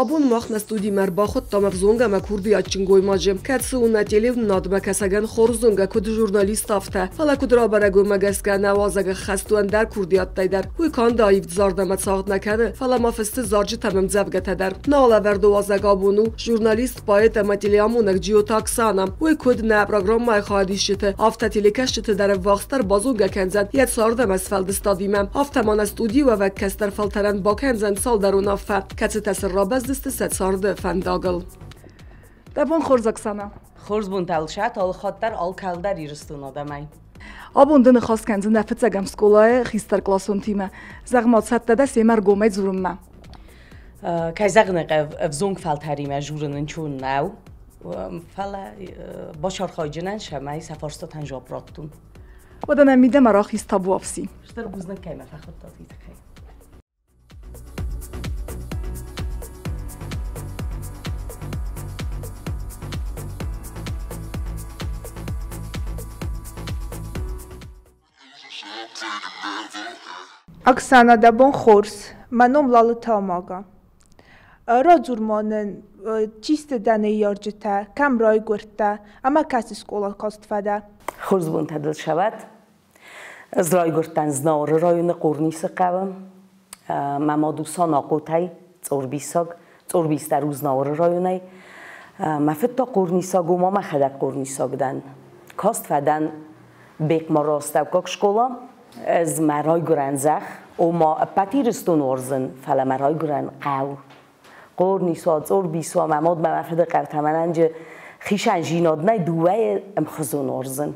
Абон мах нӕ студимӕ ӕрбахуыдтам ӕвзонг ӕмӕ курдиатджын гоймаджы, кӕцы у нӕ телеуынынадмӕ кӕсӕгӕн хорз зонгӕ куыд журналист, афтӕ. Фӕлӕ куыд рабӕрӕг, уымӕ гӕсгӕ нӕ уазӕг ӕххӕст у ӕндӕр курдиаттӕй дӕр. Уый канд аив зард ӕмӕ цагъд нӕ кӕны, фӕлӕ ма фыссы зарджытӕ ӕмӕ ӕмдзӕвгӕтӕ дӕр. Нӕ алӕвӕрды уазӕг абон у журналист, поэт ӕмӕ телеамонӕг Джиоты Оксана. Уый куыд нӕ программӕйы хайадисджыты, афтӕ телекӕсджыты дӕр ӕввахсдӕр базонгӕ кӕндзӕн йӕ цард ӕмӕ сфӕлдыстадимӕ. Афтӕ ма нӕ студийы уӕвӕг кӕстӕр фӕлтӕрӕн бакӕндзӕн цалдӕр уынаффӕ, кӕцытӕ сын рабӕздзысты сӕ царды фӕндагыл. Дӕ бон хорз, Оксана. Хорз бонтӕ, Алшат, алыхатт дӕр, алкӕл дӕр Ирыстон адӕмӕй. Абон ды ныхас кӕндзынӕ фыццӕгӕм скъолайы хистӕркъласонтимӕ. Зӕгъ-ма, цӕттӕ дӕ семӕ ргомӕй дзурынмӕ? Кӕй зӕгъын ӕй хъӕуы, ӕвзонг фӕлтӕримӕ журын ӕнцон нӕу, фӕлӕ бацархайджынӕн сӕмӕй сӕ фарстатӕн жуапп раттун. Уӕдӕ нӕ мидӕмӕ рахиз табуафси. Стыр бузныг, кӕй мӕ фӕхуыдтат, уый тыххӕй. Оксана, дӕ бон хорз. Мӕ ном Лалыты Амага. Радзур ма нын, чи сты дӕ ныййарджытӕ, кӕм райгуырдтӕ ӕмӕ кӕцы скъола каст фӕдӕ? Хорз бонтӕ дыл сӕвӕд. Ӕз райгуырдтӕн Знауыры районы Хъорнисы хъӕуы. Мӕ мад у Санахъотӕй, Цъорбисаг. Цъорбис дӕр у Знауыры районӕй. Мӕ фыд та хъорнисаг у, ма мӕхӕдӕг хъорнисаг дӕн. Каст фӕдӕн Бекмары астӕуккаг скъола. Ӕз мӕ райгуырӕн зӕхх, ома ӕппӕт Ирыстон уарзын, фӕлӕ мӕ райгуырӕн хъӕу. Хъорнисуа, Цъорбисуа, мӕ мад мӕ мӕ фыды хъӕутӕ мӕнӕн хицӕн зинад нӕй, дыууӕйы ӕмхуызон уарзын.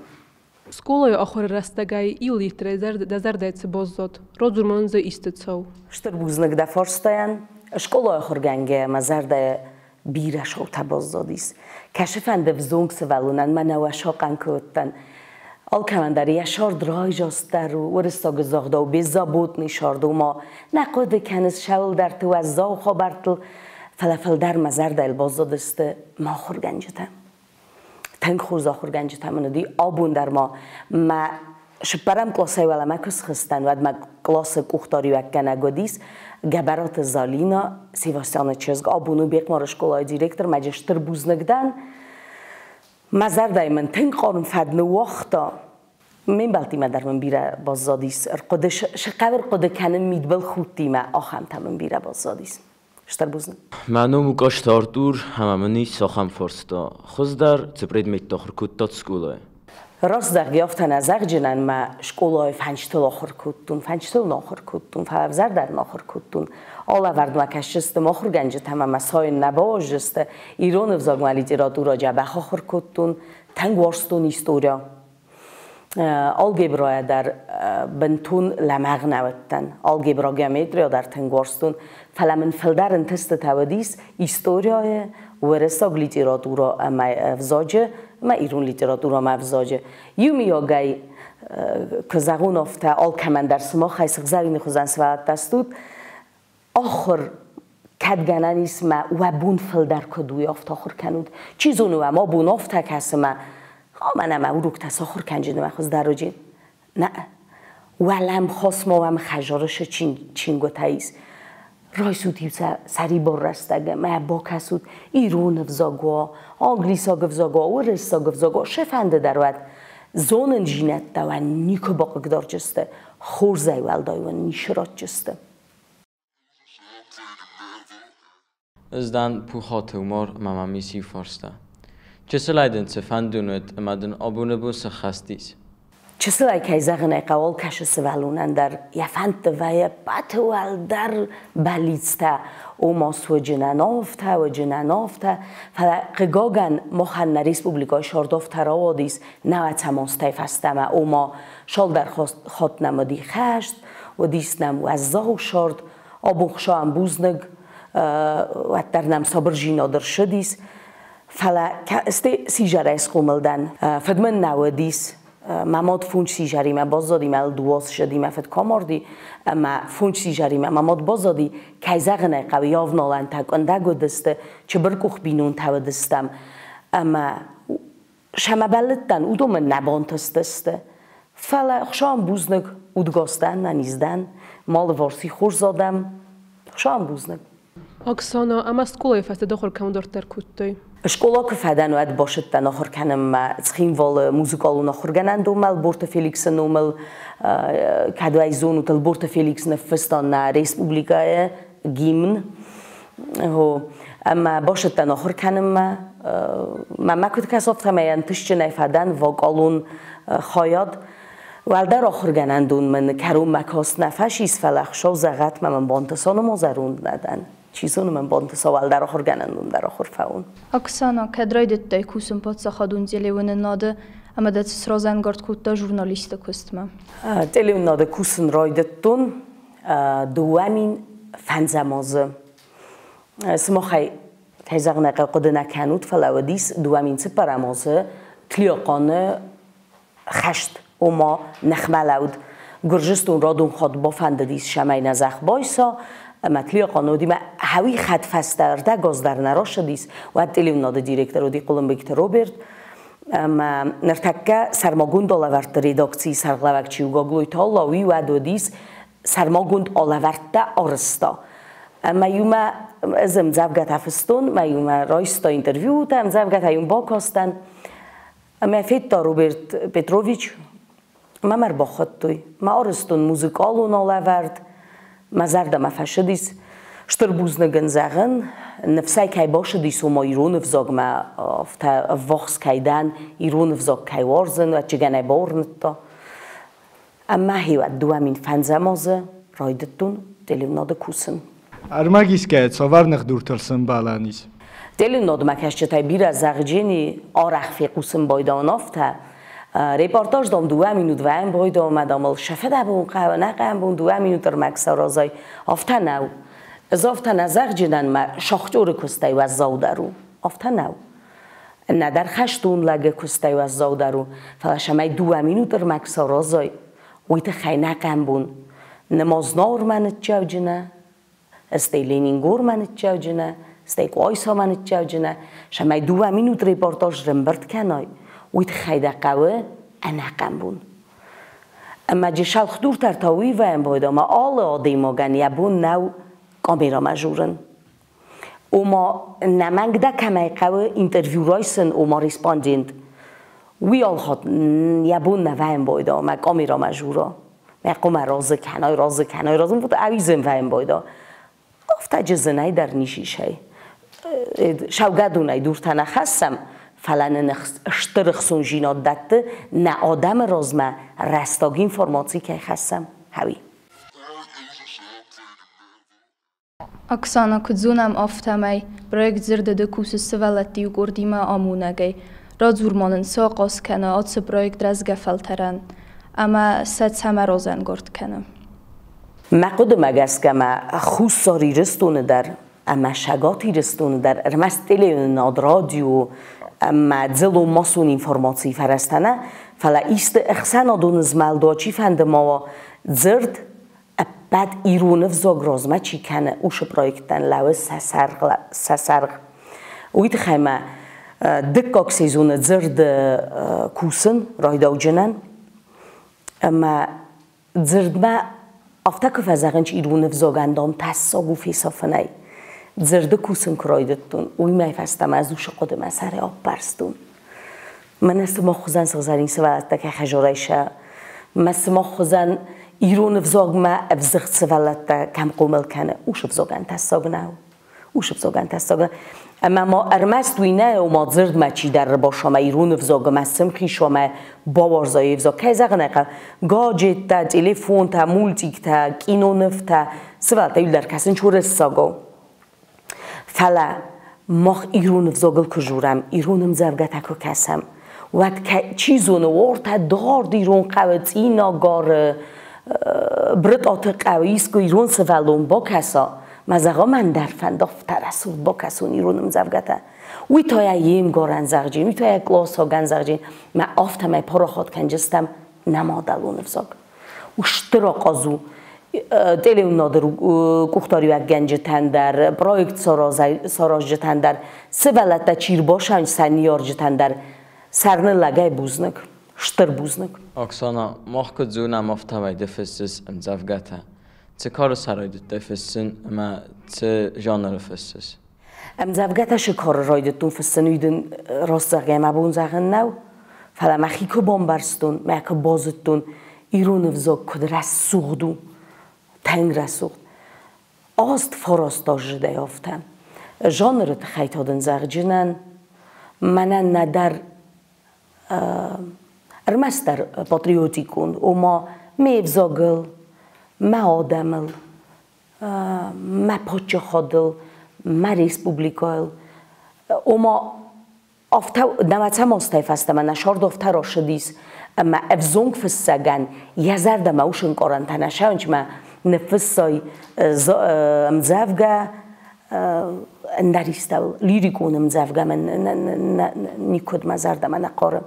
Скъолайы ахуыры рӕстӕгӕй ил дӕ зӕрдӕ цы баззад? Радзур ма нын дзы исты цау. Стыр бузныг дӕ фарстайӕн. Скъолайы ахуыргӕнгӕйӕ мӕ зӕрдӕ бирӕ шоутӕ баззадис. Кӕсыфӕнды взонг сывӕллонӕн мӕнӕ уӕ сахъӕн куы уыдтӕн. Алкӕмӕн дӕр йӕ сӕрд райзастдӕр у, уырыссаг загъдау беззаботный сӕрд у ма. Нӕ хъуыды кӕныс сӕуылдӕрты уӕззау хабӕрттыл, фӕлӕ фылдӕр мӕ зӕрдӕйыл баззадысты мӕ ахуыргӕнджытӕ. Тынг хорз ахуыргӕнджытӕ мын уыди. Абон дӕр ма мӕ цыппӕрӕм къласӕй уӕлӕмӕ куы схызтӕн, уӕд мӕ къласы къухдариуӕггӕнӕг уыдис Гӕбӕраты Залина, Севастьяны чызг. Абон у Бехъмары скъолайы директор, мӕ стыр бузныг дӕн. Мӕ зӕрдӕйы мын тынг хъарм фӕд ныууагъта. Ме мбӕлттимӕ дӕр мын бирӕ баззадис. Ӕрхъуыды, сыхъӕуы ӕрхъуыды кӕнын мидбылхудтимӕ, ахӕмтӕ мын бирӕ баззадис. Стыр бузныг. Мӕ ном у Косты Артур ӕмӕ мын ис ахӕм фарста. Хуыздӕр цы предметтӕ ахуыр кодтат скъолайы? Раст зӕгъгӕ, афтӕ нӕ зӕгъджынӕн мӕ скъолайы фӕнчытыл ахуыр кодтон, фӕнчытыл нӕ ахуыр кодтон, фӕлӕ ӕвзӕр дӕр нӕ ахуыр кодтон. Алӕвӕрдмӕ кӕсджысты мӕ ахуыргӕнджытӕ ӕмӕ мӕ сайын нӕ бауарзджысты. Ирон ӕвзагмӕ литературӕ дзӕбӕх ахуыр кодтон, тынг уарзтон история. Алгебрайӕ дӕр бынтон лӕмӕгъ нӕ уыдтӕн. Алгебра, геометрия дӕр тынг уарзтон, фӕлӕ мын фылдӕр ӕнтыстытӕ уыдис историяйы, уырыссаг литературӕ ӕмӕ ӕвзаджы ӕмӕ ирон литературӕ ӕмӕ ӕвзаджы. Иумиагӕй, куы зӕгъон афтӕ, алкӕмӕн дӕр сымахӕй сыгъзӕрины хуызӕн сывӕллӕттӕ стут, ахуыр кӕд гӕнӕн ис мӕ уӕ бон фылдӕр куыд у, афтӕ ахуыр кӕнут. Чи зоны уӕм абон афтӕ кӕсы мӕ, мӕнӕ мӕ уроктӕ сахуыр кӕнджыны мӕ хуыздӕр уыди. Нӕ, уӕлӕмхас ма уӕм хӕзарысы чингуытӕ ис. Райсут-иу сӕ сӕрибар рӕстӕг ӕмӕ бакӕсут ирон ӕвзаг уа, англисаг ӕвзаг уа, уырыссаг ӕвзаг уа, цы фӕнды дӕр уӕд. Зонындзинӕдтӕ уӕ никуы бахъыгдарджысты, хорзӕй уӕлдай уын ницы ратджысты. Ӕз дӕн Пухаты Умар ӕмӕ мӕм ис иу фарста. Чысылӕй дын цы фӕндон уыд ӕмӕ дын абоны бон цы хӕст ис? Чысылӕй, кӕй зӕгъын ӕй хъӕуы, кӕсы сывӕллонӕн дӕр йӕ фӕндты вӕййы ӕппӕты уӕлдӕр бӕллицтӕ, ома суыджынӕн афтӕ, уыджынӕн афтӕ, фӕлӕ хъыгагӕн махӕн нӕ республикӕйы сӕрдофтӕ рауадис нӕуӕдзӕм азтӕй фӕстӕмӕ, ома цалдӕр хатт нӕм уыди хӕст, уыдис нӕм уӕззау сӕрд, абон Хуыцауӕн бузныг, уӕддӕр нӕм сабырдзинад ӕрцыдис. Фӕлӕ сизӕрӕй схъомыл дӕн. Фыд мын нӕ уыдис. Мӕ мад фондз сизӕримӕ баззади, мӕ дыууӕ ссыди, мӕ фыд куы амарди, ӕмӕ фондз сизӕримӕ мӕ мад баззади. Кӕй зӕгъын ӕй хъӕуы, йӕ авналӕнтӕ къуындӕг уыдысты, чыбыркъух бинонтӕ уыдыстӕм. Ӕмӕ сӕмӕ бӕллыдтӕн, уыдон мын нӕ бантыстысты. Фӕлӕ Хуыцауӕн бузныг, удгас дӕн, ӕнӕниз дӕн, мӕ алыварс хорз адӕм. Хуыцауӕн бузныг. Оксана, ӕмӕ скъолайы фӕстӕ ахуыр кӕм дарддӕр кодтай? Скъола куы фӕдӕн, уӕд бацыдтӕн ахуыр кӕнынмӕ Цхинвалы музыкалон ахуыргӕнӕндонмӕ Ӕлборты Феликсы номыл. Кӕд уӕй зонут, Ӕлборты Феликс ныффыста нӕ республикӕйы гимн. Ӕмӕ бацыдтӕн ахуыр кӕнынмӕ. Мӕ куыд кӕсы, афтӕмӕй ӕнтыстджынӕй фӕдӕн вокалон хайад. Уӕлдӕр ахуыргӕнӕндон мын кӕронмӕ каст нӕ фӕцис, фӕлӕ ӕхсӕв зӕгъӕтмӕ мын бантыса нымадзӕронд нӕ дӕн. Чи зоны, мын бантыса уӕлдӕр ахуыргӕнӕндон дӕр ахуыр фӕуын. Оксана, кӕд райдыдтай кусын паддзахадон телеуынынады ӕмӕ дӕ цы сразӕнгард кодта журналисты куыстмӕ? Телеуынынады кусын райдыдтон 2005 азы. Сымахӕй, кӕй зӕгъын ӕй хъӕуы, хъуыды нӕ кӕнут, фӕлӕ уыдис 2004 азы Тлиахъаны хӕст, ома ныхмӕлӕуд. Гуырдзыстон радон хатт бафӕндыдис, цӕмӕй нӕ зӕхх байса, ӕмӕ Тлиахъаны уыди, хӕуи хӕдфӕстӕ ӕрдӕг аз дӕр нӕ рацыдис, уӕд телеуынады директор уыди Хъуылымбегты Роберт. Ӕмӕ ныртӕккӕ сӕрмагонд алӕвӕрдты редакцийы сӕргълӕууӕг чи у, Гаглойты Алла, уый уӕд уыдис сӕрмагонд алӕвӕрдтӕ арӕзта. Ӕмӕ иумӕ ӕз ӕмдзӕвгӕтӕ фыстон, мӕ иумӕ райста интервьютӕ, ӕмдзӕвгӕтӕ иум бакастӕн. Ӕмӕ федта Роберт Петрович, мӕм ӕрбахуыдтой. Мӕ арӕзтон музыкалон алӕвӕрд, мӕ зӕрдӕмӕ фӕцыдис. Стыр бузныг ын зӕгъын, ныфсӕй кӕй бацыдис, ома ирон ӕвзагмӕ афтӕ ӕввахс кӕй дӕн, ирон ӕвзаг кӕй уарзын, ӕвӕццӕгӕн ӕй бауырныдта. Ӕмӕ хиуӕд 2005 азы райдыдтон телеуынады кусын. Ӕрмӕг исгӕйӕ цавӕр ныхдуртыл сӕмбӕлӕн ис? Телеуынадмӕ кӕсджытӕй бирӕ зӕгъджыни арӕх фехъусын байдауын афтӕ. Репортаж, дам, 2 минут вӕййӕм байдауын, дам, ыл сӕ фыдӕбон хъӕуы, нӕ хъӕуы, 2 минут ӕрмӕг саразай. Афтӕ нӕу. Ӕз афтӕ нӕ зӕгъджынӕн, мӕ шахтеры куыстӕй уӕззаудӕр у. Афтӕ нӕу. Нӕдӕр хӕстон лӕгы куыстӕй уӕззаудӕр у, фӕлӕ цӕмӕй 2 минут ӕрмӕг саразай, уый тыххӕй нӕ хъӕмбон. Нымадзнауырмӕ ныццӕуджынӕ, стӕй Ленингормӕ ныццӕуджынӕ, стӕй Къуайсамӕ ныццӕуджынӕ, цӕмӕй 2 минут репортаж рӕмбырд кӕнай, уый тыххӕй дӕ хъӕуы ӕнӕхъӕн бон. Ӕмӕ джесалхдуртӕ та уый вӕййӕм байдӕ, ӕмӕ алы адӕймагӕн йӕ бон нӕу камерӕмӕ журын. Ома нӕмӕнг дӕ кӕмӕй хъӕуы интервью райсын, ома респондент. Уый алхатт йӕ бон нӕ вӕййӕм байдӕ, ӕмӕ камерӕмӕ жура. Мӕ хъуамӕ разы кӕнай, разы кӕнай, разы, ӕви зын вӕййӕм байдӕ. Афтӕ зынӕй дӕр нисисӕй. Саугӕдонӕй дуртӕ нӕ хӕссӕм, фӕлӕ нын стыр ӕхцондзинад дӕтты нӕ адӕмы размӕ рӕстаг информаци кӕй хӕссӕм, хӕуи. Оксана, куыд зонӕм, афтӕмӕй проект «Дзырды» кусы сывӕллӕтты иу къордимӕ амонӕгӕй. Радзур ма нын, цы ахъаз кӕны ацы проект рӕзгӕ фӕлтӕрӕн ӕмӕ сӕ цӕмӕ разӕнгард кӕны? Мӕ хъуыдымӕ гӕсгӕ ма Хуссар Ирыстоны дӕр ӕмӕ Цӕгат Ирыстоны дӕр ӕрмӕст телеуынынад, радио ӕмӕ дзыллон массон информацийы фӕрӕзтӕ нӕ, фӕлӕ исты ӕхсӕнадон змӕлд чи фӕнды ма уа, дзырд ӕппӕт ирон ӕвзаг размӕ чи кӕны, уыцы проекттӕн лӕууы сӕ сӕргъ. Уый тыххӕй ма дыккаг сезоны дзырды кусын райдауджынӕн ӕмӕ дзырдмӕ афтӕ куы фӕзӕгъынц ирон ӕвзагӕн, дам, тӕссаг у фесӕфынӕй. Дзырды кусын куы райдыдтон, уый мӕ фӕстӕмӕ ӕз уыцы хъуыдымӕ сӕрӕй аппӕрстон. Мӕнӕ сымах хуызӕн сыгъзӕрин сывӕллӕттӕ кӕй хӕзорӕй сӕ, мӕ сымах хуызӕн ирон ӕвзагмӕ ӕвзыгъд сывӕллӕттӕ кӕм хъомыл кӕны, уыцы ӕвзагӕн тӕссаг нӕу. Уыцы ӕвзагӕн тӕссаг нӕу. Ӕмӕ ма ӕрмӕст уый нӕ, ома дзырдмӕ чидӕр ӕрбасамӕ ирон ӕвзагмӕ сымхисамӕ бауарза йе взаг. Кӕй зӕгъын ӕй хъӕуы, гаджеттӕ, телефонтӕ, мультиктӕ, кинонывтӕ, сывӕллӕттӕ иуылдӕр кӕсынц уырыссагау. Фӕлӕ мах ирон ӕвзагыл куы журӕм, ирон ӕмдзӕвгӕтӕ куы кӕсӕм, уӕд чи зоны, уартӕ дард ирон хъӕуы Цъинагары, Брытъаты хъӕуы искуы ирон сывӕллон бакӕса, мӕ зӕгъа, мӕн дӕр фӕнды афтӕ рӕсугъд бакӕсон ирон ӕмдзӕвгӕтӕ. Уый та йӕ йе мгарӕн зӕгъджын, уый та йӕ къласагӕн зӕгъджын, мӕ афтӕмӕй парахат кӕнджыстӕм нӕ мадӕлон ӕвзаг. У стыр ахъаз у телеуынады къухдариуӕггӕнджытӕн дӕр, проект саразджытӕн дӕр, сывӕллӕттӕ чи рбасайынц сӕ ныййарджытӕн дӕр, сӕрныллӕгӕй бузныг, стыр бузныг. Оксана, мах куыд зонӕм, афтӕмӕй ды фыссыс ӕмдзӕвгӕтӕ. Цы кары сӕ райдыдтай фыссын ӕмӕ Цы жанры фыссыс? Ӕмдзӕвгӕтӕ шы кары райдыдтон фыссын, уый дын раст зӕгъгӕ мӕ бон зӕгъын нӕу, фӕлӕ мӕхи куы бамбӕрстон, мӕ куы базыдтон, ирон ӕвзаг куыд рӕсугъд у, тынг рӕсугъд. Аст фараст азы афтӕ. Жанры тыххӕй та дын зӕгъджынӕн, мӕнӕн нӕдӕр ӕрмӕстдӕр патриотикон, ома ме взагыл, мӕ адӕмыл, мӕ паддзахадыл, мӕ республикӕйыл. Ома афтӕ нӕуӕдзӕм азтӕй фӕстӕмӕ нӕ сӕрд афтӕ рацыдис, ӕмӕ ӕвзонг фыссӕгӕн йӕ зӕрдӕмӕ уыцы ӕнкъарӕнтӕ нӕ ссӕуынц ӕмӕ ныффыссай ӕмдзӕвгӕ ӕндӕр истӕуыл. Лирикон ӕмдзӕвгӕ мӕн никуыд мӕ зӕрдӕмӕ нӕ хъары.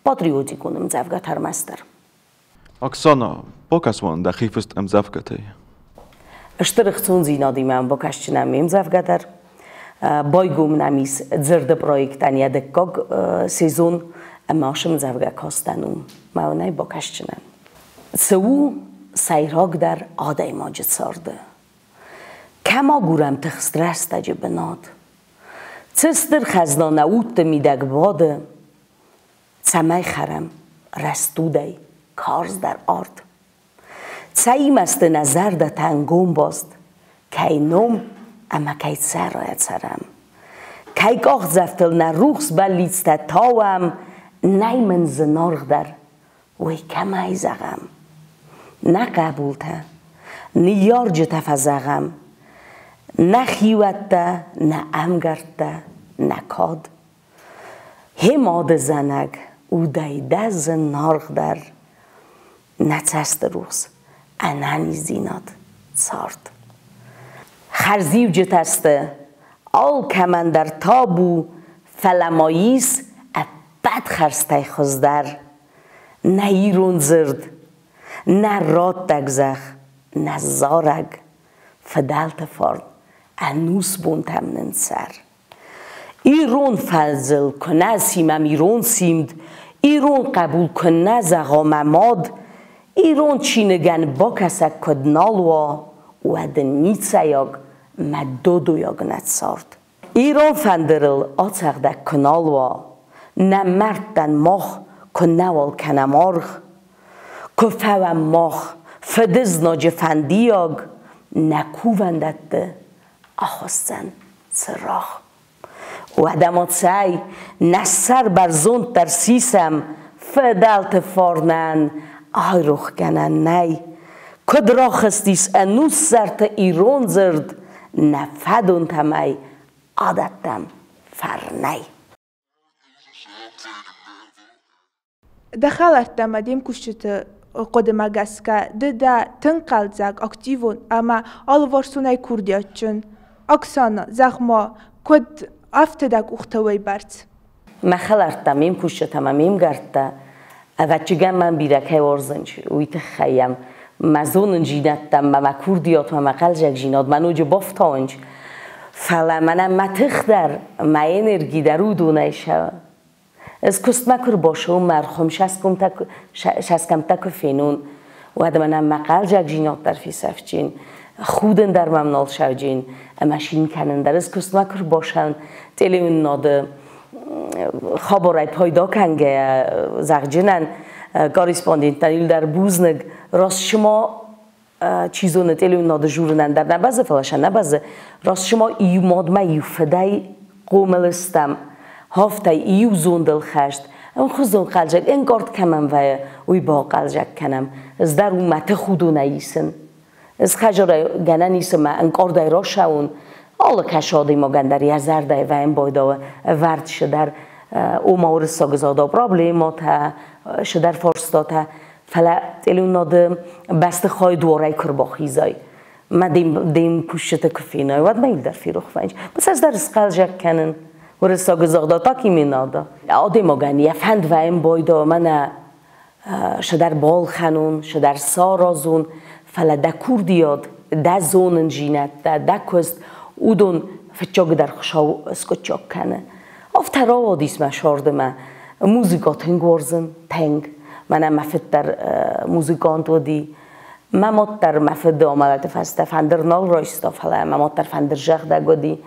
Патриотикон ӕмдзӕвгӕтӕ ӕрмӕстдӕр. Оксана, бакӕс ма дӕхи фыст ӕмдзӕвгӕтӕй. Стыр ӕхцондзинадимӕ бакӕсджынӕн ме мдзӕвгӕ дӕр. Байгом нӕм ис дзырды проектӕн йӕ дыккаг сезон, ӕмӕ ацы ӕмдзӕвгӕ кастӕн уым. Мӕ уынӕй бакӕсджынӕн. Цы у сӕйрагдӕр адӕймаджы царды? Кӕм агурӕм тыхст рӕстӕджы бынат? Цы стыр хӕзна нӕ удты мидӕг бады, цӕмӕй хӕрӕм рӕстудӕй карздӕр арт? Цӕимӕ сты нӕ зӕрдӕтӕ ӕнгомбаст, кӕй ном ӕмӕ кӕй цӕрайӕ цӕрӕм? Кӕй къахдзӕфтыл нӕ рухс бӕллицтӕ тауӕм, нӕй мын зынаргъдӕр, уый кӕмӕй зӕгъӕм? Нӕ хъӕбултӕ, ныййарджытӕ фӕзӕгъӕм, нӕ хиуӕттӕ, нӕ ӕмгӕрттӕ, нӕ кад. Хе мады зӕнӕг, удӕй дӕ зынаргъдӕр, нӕ цӕсты рухс, ӕнӕниздзинад, цард. Хӕрзиуджытӕ сты, алкӕмӕн дӕр табу, фӕлӕ ма ис ӕппӕт хӕрзтӕй хуыздӕр. Нӕ ирон дзырд, нӕ раттӕг зӕхх, нӕ зарӕг, фыдӕлты фарн, ӕнусбонтӕм нын цӕр. Ирон фӕзыл куы нӕ симӕм ирон симд, ирон хъӕбул куы нӕ зӕгъа мӕ мад, ирон чиныгӕн бакӕсӕг куыд нал уа, уӕд ын ницӕйаг мӕ додойаг нӕ цард. Ирон фӕндырыл ацӕгъдӕг куы нал уа, нӕ мӕрдтӕн мах куы нӕуал кӕнӕм аргъ, куы фӕуӕм мах фыдызнаджы фӕндиаг, нӕ кувӕндӕтты ахуысдзӕн цырагъ. Уӕдӕ ма цӕй, нӕ сӕр бӕрзонддӕр сисӕм, фыдӕлты фарнӕн айрохгӕнӕн нӕй. Куыд рахызтис ӕнуссӕрты ирон дзырд, нӕ фӕдонтӕм ӕй адӕттӕм фӕрнӕй. Дӕ хӕлӕрттӕ ӕмӕ де мкусджыты хъуыдымӕ гӕсгӕ ды дӕ тынг хъӕлдзӕг, активон ӕмӕ алыварсонӕй курдиатджын. Оксана, зӕгъ-ма, куыд афтӕ дӕ къухтӕ уӕйбӕрц? Мӕ хӕлӕрттӕ, ме мкусджытӕ ӕмӕ ме мгӕрттӕ, ӕвӕццӕгӕн мӕм бирӕ кӕй уарзынц, уый тыххӕй йӕм мӕ зонындзинӕдтӕм, мӕ курдиатмӕ, мӕ хъӕлдзӕгдзинадмӕ ноджы бафтауынц. Фӕлӕ мӕнӕн мӕ тых дӕр, мӕ энерги дӕр уыдонӕй сӕ. Ӕз куыстмӕ куы рбацӕуон, мӕ ӕрхуым сӕсгӕмттӕ куы фенон, уӕд мӕнӕн мӕ хъӕлдзӕгдзинад дӕр фесӕфджын, худын дӕр мӕм нал сӕвджын ӕмӕ цин кӕнын дӕр. Ӕз куыстмӕ куы рбацӕуын, телеуынынады хабарӕй пайда кӕнгӕйӕ, зӕгъджынӕн, корреспонденттӕн иуылдӕр бузныг, раст цыма чи зоны, телеуынынады журынӕн дӕр нӕ бӕззы, фӕлӕ сӕ нӕ бӕззы. Раст цыма иу мадмӕ иу фыдӕй хъомыл стӕм, хафтӕй иу зондыл хӕст, ӕмхуызон хъӕлдзӕг, ӕнкъард кӕмӕн вӕййы, уый бахъӕлдзӕг кӕнӕм. Ӕз дӕр уымӕ тых уыдонӕй исын. Ӕз хӕдзарӕй гӕнӕн ис ӕмӕ ӕнкъардӕй рацӕуон, алы кӕсы адӕймагӕн дӕр йӕ зӕрдӕйы вӕййын байдауы ӕвӕрд цыдӕр, ома уырыссаг зӕгъдау проблемӕтӕ, цыдӕр фарстатӕ, фӕлӕ телеуынады бӕстыхайы дуарӕй куы рбахизай, мӕ де мкусджыты куы фенай, уӕд мӕ иу дӕр ферох вӕййы. Ӕз дӕр схъӕлдзӕг кӕнын. Уырыссаг зӕгъдау так именно адӕймагӕн йӕ фӕнд вӕййын байдауы, мӕнӕ цыдӕр балхӕнон, цыдӕр саразон, фӕлӕ дӕ курдиат, дӕ зонындзинӕдтӕ, дӕ куыст, уыдон фыццагдӕр Хуыцау скъуыддзаг кӕны. Афтӕ рауадис мӕ сӕрды мӕ музыка тынг уарзын, тынг. Мӕнӕ мӕ фыд дӕр музыкант уыди. Мӕ мад дӕр мӕ фыды амӕлӕты фӕстӕ фӕндыр нал райста, фӕлӕ мӕ мад дӕр фӕндыр зӕгъдӕг уыди.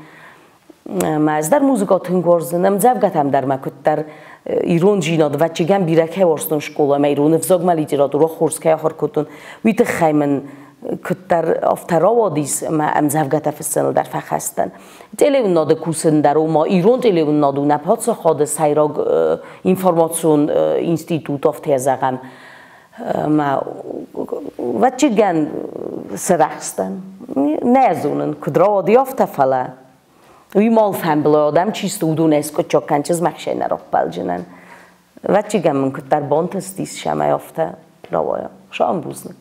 Мӕ ӕз дӕр музыка тынг уарзын, ӕмдзӕвгӕтӕм дӕр мӕ куыддӕр ирондзинад, ӕвӕццӕгӕн, бирӕ кӕй уарзтон скъоламӕ, ирон ӕвзагмӕ литературӕ хорз кӕй ахуыр кодтон, уый тыххӕй мын куыддӕр афтӕ рауадис ӕмӕ ӕмдзӕвгӕтӕ фыссыныл дӕр фӕхӕст дӕн. Телеуынады кусын дӕр, ома ирон телеуынад у нӕ паддзахады сӕйраг информацион институт, афтӕ зӕгъӕм. Ӕмӕ ӕвӕццӕгӕн сырӕхстӕн. Нӕ зонын, куыд рауади афтӕ, фӕлӕ уый мал фӕмбылы адӕм чи сты, уыдонӕй скъуыддзаг кӕн чызмӕхсӕй нӕ раппӕлджынӕн. Ӕвӕццӕгӕн мын куыддӕр бантыстис, цӕмӕй афтӕ рауайа. Сӕм бузныг.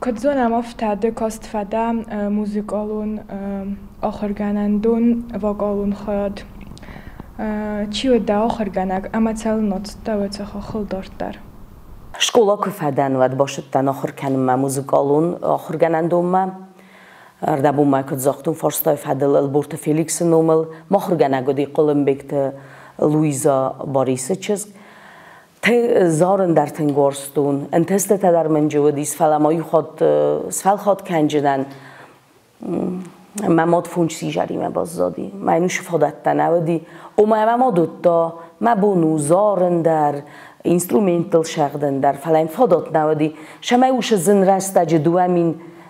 Куыд зонӕм, афтӕ ды каст фӕдӕ музыкалон ахуыргӕнӕндон вокалон хайад. Чи уыд дӕ ахуыргӕнӕг ӕмӕ цӕуыл ацыдтӕ уыцы хаххыл дарддӕр? Скъола куы фӕдӕн, уӕд бацыдтӕн ахуыр кӕнынмӕ музыкалон ахуыргӕнӕндонмӕ. Ӕрдӕбонмӕ куыд загътон, фарстайы фӕдыл Ӕлборты Феликсы номыл махуыргӕнӕг уыди Хъуылымбегты Луиза Барисы чызг. Зарын дӕр тынг уарзтон, ӕнтыстытӕ дӕр мын уыдис, фӕлӕ ма иу хатт сфӕлхат кӕнджынӕн мӕ мад фондз изӕримӕ баззади. Мӕ ӕнусы фадӕттӕ нӕ уыди. Ома мӕ мад уыдта, мӕ бон у зарын дӕр, инструменттыл сӕгъдын дӕр, фӕлӕ йын фадат нӕ уыди. Сӕмӕ усы зын рӕстӕджы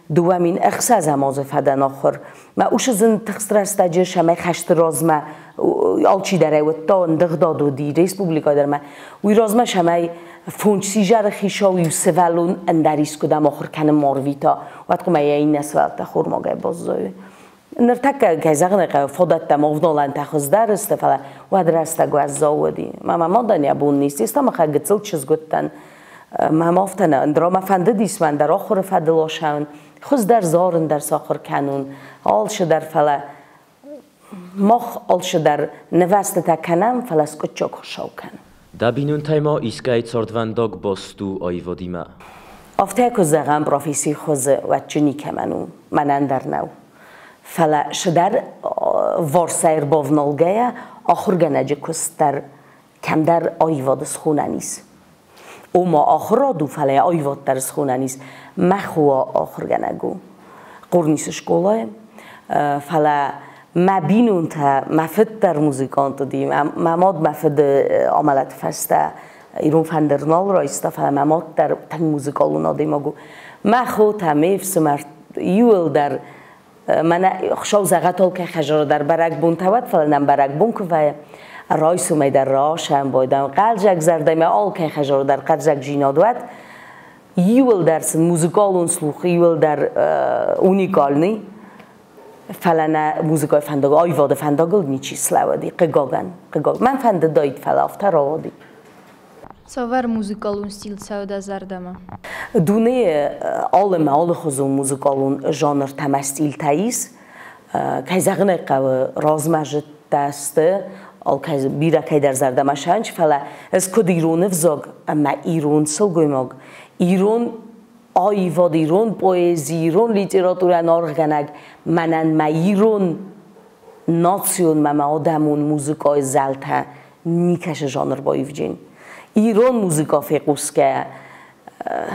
2006 азы фӕдӕн ахуыр. Мӕ усы зын тыхст рӕстӕджы сӕмӕ хӕсты размӕ алчидӕр ӕй уыдта, ӕндыгъдад уыди республикӕйы дӕр мӕ. Уый размӕ сӕмӕй фондз изӕры хицау иу сывӕллон ӕндӕр искуыдӕм ахуыр кӕнын ма рвита, уӕд хъуамӕ йӕ иннӕ сывӕллӕттӕ хормагӕй баззайой. Ныртӕккӕ, кӕй зӕгъын ӕй хъӕуы, фадӕттӕ ма авналӕнтӕ хуыздӕр сты, фӕлӕ уӕд рӕстӕг уӕззау уыди. Мӕ мӕ мадӕн йӕ бон ницы исты, ӕмӕ гыццыл чызг уыдтӕн. Мӕм афтӕ нӕ, ӕндӕр мӕ фӕндыдис мӕн дӕр ахуыры фӕдыл ацӕуын, хуыздӕр зарын дӕр сахуыр кӕнон, алцыдӕр, фӕлӕ мах алцыдӕр нывӕзтытӕ кӕнӕм, фӕлӕ скъуыддзаг хуыцау кӕны. Дӕ бинонтӕй ма искӕй цардвӕндаг баст у аивадимӕ? Афтӕ куы зӕгъӕм, профессийы хуызы уӕд чи никӕмӕн у, мӕнӕн дӕр нӕу. Фӕлӕ цыдӕр варсӕй ӕрбавналгӕйӕ ахуыргӕнӕджы куыст дӕр кӕмдӕр аивады схонӕн ис. Ома ахуырад у, фӕлӕ аивад дӕр схонӕн ис. Мӕ хо ахуыргӕнӕг у Хъорнисы скъолайы, фӕлӕ мӕ бинонтӕ, мӕ фыд дӕр музыкант уыди, мӕ мад мӕ фыды амӕлӕты фӕстӕ ирон фӕндыр нал райста, фӕлӕ мӕ мад дӕр тынг музыкалон адӕймаг у. Мӕ хотӕ, ме фсымӕр иуылдӕр мӕнӕ хуыцау зӕгъӕд алкӕй хӕдзары дӕр бӕрӕгбонтӕ уӕд, фӕлӕ нӕм бӕрӕгбон куы вӕййы, райсомӕй дӕр расӕмбойдӕм, хъӕлдзӕг зӕрдӕмӕ алкӕй хӕдзары дӕр хъӕлдзӕгдзинад уӕд. Иуылдӕр сын музыкалон слух, иуылдӕр уникальный, фӕлӕ нӕ музыкайы фӕндаг, аивады фӕндагыл ничи слӕууыди, хъыгагӕн, хъыгаг. Мӕн фӕндыдаид, фӕлӕ афтӕ рауади. Цавӕр музыкалон стиль цӕуы дӕ зӕрдӕмӕ? Дунейы алы ӕмӕ алыхуызон музыкалон жанртӕ ӕмӕ стильтӕ ис. Кӕй зӕгъын ӕй хъӕуы, размӕзыдтӕ сты, алкӕй бирӕ кӕйдӕр зӕрдӕмӕ сӕнч, фӕлӕ ӕз куыд ирон ӕвзаг ӕмӕ ирон сылгоймаг, ирон аивад, ирон поэзи, ирон литературӕйӕн аргъгӕнӕг, мӕнӕн мӕ ирон национ мӕ адӕмон музыкайы зӕлтӕ никӕцы жанр баивджын. Ирон музыка фехъусгӕйӕ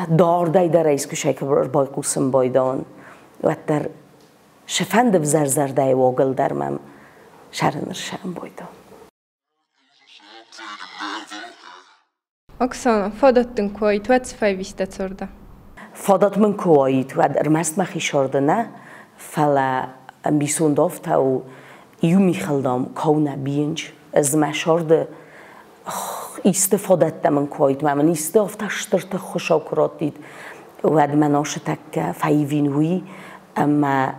дардӕй дӕр искуы куы ӕрбайхъусын байдауын, уӕддӕр сӕ взӕр зӕрдӕйы уагыл дӕр мӕм сӕры сӕмбойдон. Оксана, фадат дын куы уаид, уӕд цы фӕивис дӕ царды? Фадат мын куы уаид, уӕд ӕрмӕст мӕхи сӕрды нӕ, фӕлӕ ӕмбисонд афтӕ у, иу михыл, дам, кау нӕ бийынч. Ӕз мӕ сӕрды исты фадӕттӕ мын куы уаид, мӕ мын исты афтӕ стыр тых хуыцау куы раттид, уӕд мӕ насы тӕккӕ фӕивин уый, ӕмӕ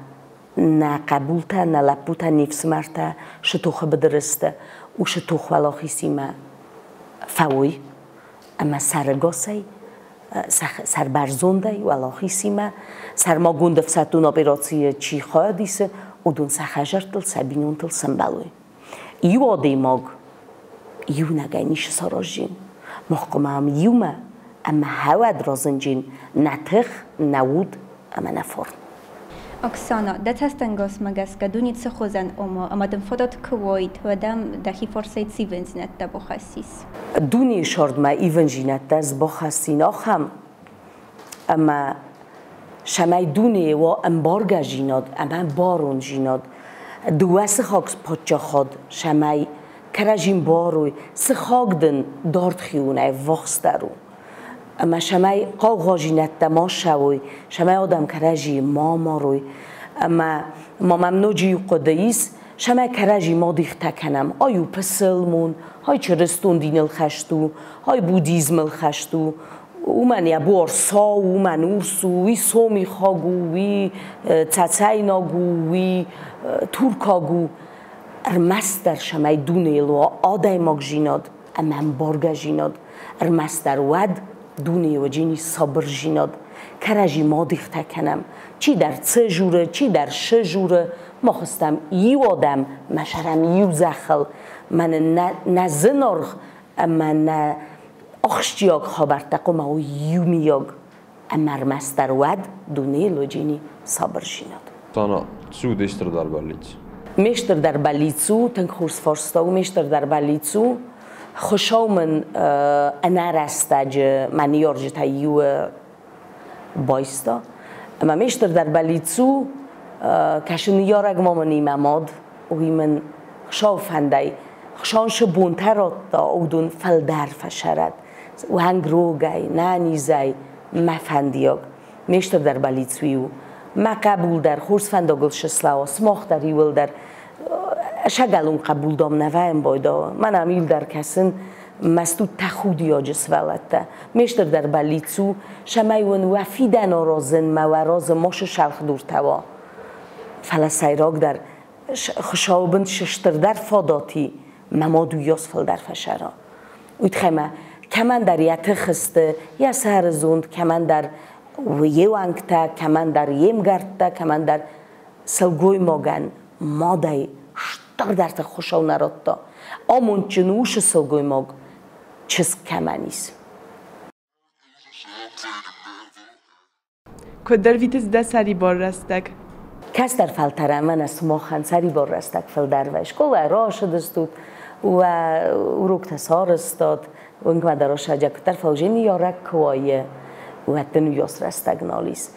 нӕ хъӕбултӕ, нӕ лӕппутӕ, не фсымӕртӕ цы тохы быдыры сты, уыцы тох уӕлахизимӕ фӕуой ӕмӕ сӕрӕгасӕй, сӕрбӕрзондӕй уӕлахизимӕ, сӕрмагонд ӕфсӕддон операцийы чи хайад исы, уыдон сӕ хӕдзӕрттыл, сӕ бинонтыл сӕмбӕлой. Иу адӕймаг иунӕгӕй ницы саразджын. Мах хъуамӕ ам иумӕ ӕмӕ хӕуӕд разынджын нӕ тых, нӕ уд ӕмӕ нӕ фарн. Оксана, дӕ цӕстӕнгасмӕ гӕсгӕ дуне цы хуызӕн ома, ӕмӕ дын фадат куы уаид, уӕд ӕм дӕхи фарсӕй цы ивындзинӕдтӕ бахӕссис? Дунейы сӕрдмӕ ивындзинӕдтӕ ӕз бахӕссин ахӕм, ӕмӕ цӕмӕй дунейы уа ӕмбаргӕдзинад ӕмӕ барондзинад, дыууӕ сыхаг паддзахад цӕмӕй кӕрӕдзи мбарой, сыхаг дын дард хионӕй ӕввахсдӕр у. Ӕмӕ цӕмӕй хъаугъадзинӕдтӕ ма ссӕуой, цӕмӕй адӕм кӕрӕдзийы ма марой. Ӕмӕ ма мӕм ноджы иу хъуыды ис, цӕмӕй кӕрӕдзи ма дихтӕ кӕнӕм. Ай у пысылмон, ай чырыстон диныл хӕст у, ай буддизмыл хӕст у, уымӕн йӕ буар сау у, уымӕн урс у, уый сомихаг у, уый цӕцӕйнаг у, уый туркаг у. Ӕрмӕстдӕр цӕмӕй дунейыл уа адӕймагдзинад ӕмӕ ӕмбаргӕдзинад, ӕрмӕстдӕр уӕд дунейы уӕджини сабырдзинад. Кӕрӕдзи ма дихтӕ кӕнӕм. Чидӕр цы журы, чидӕр шы журы, мах стӕм иу адӕм, мӕ сӕрӕм иу зӕххыл. Мӕнӕ нӕ зынаргъ ӕмӕ нӕ ахсджиаг хабӕрттӕ хъуамӕ уой иумиаг. Ӕмӕ ӕрмӕстдӕр уӕд дунейыл уӕджини сабырдзинад. Сана, цы у де стырдӕр бӕллиц? Ме стырдӕр бӕллиц у, тынг хорз фарста у, ме стырдӕр бӕллиц у, Хуыцау мын ӕнӕрӕстӕджы мӕ ныййарджытӕй иуы байста. Ӕмӕ ме стырдӕр бӕллиц у, кӕсы ныййарӕг ма мын и мӕ мад, уый мын Хуыцауы фӕндӕй Хуыцауы бонтӕ радта, уыдон фылдӕр фӕсӕрӕд. Уӕнгрогӕй, нӕнизӕй мӕ фӕндиаг. Ме стырдӕр бӕллиц уый у. Мӕ хъӕбул дӕр хорз фӕндагыл сыслауа, сымах дӕр иуылдӕр сӕгӕлон хъӕбул дам нӕ вӕййӕм байдауы. Мӕнӕ ам иуылдӕр кӕсын, мӕстут тӕхудиаджы сывӕллӕттӕ. Ме стырдӕр бӕллиц у, цӕмӕй уын уӕ фидӕн аразын мӕ уӕ разы машы сӕлхдуртӕ уа. Фӕлӕ сӕйрагдӕр, Хуыцауы бын цы стырдӕр фадат и, мӕ мад уыйас фылдӕр фӕсӕра. Уый тыххӕй мӕ кӕмӕндӕр йӕ тых сты, йӕ сӕры зонд, кӕмӕндӕр йе уӕнгтӕ, кӕмӕндӕр йе мгӕрттӕ, кӕмӕндӕр сылгоймагӕн мадӕй стырдӕр тых Хуыцау нӕ радта. Амондджын усы сылгоймаг чызг кӕмӕн ис. Куыд ӕрвитыс дӕ сӕрибар рӕстӕг? Кӕстӕр фӕлтӕрӕн мӕнӕ сымахӕн сӕрибар рӕстӕг фылдӕр вӕййы. Скъолайы рацыдыстут, уӕ уроктӕ сарӕзтат, уынгмӕ дӕр осаджа куыддӕр фӕлжи ныййарӕг куы вӕййы, уӕд дын уыйас рӕстӕг нал ис.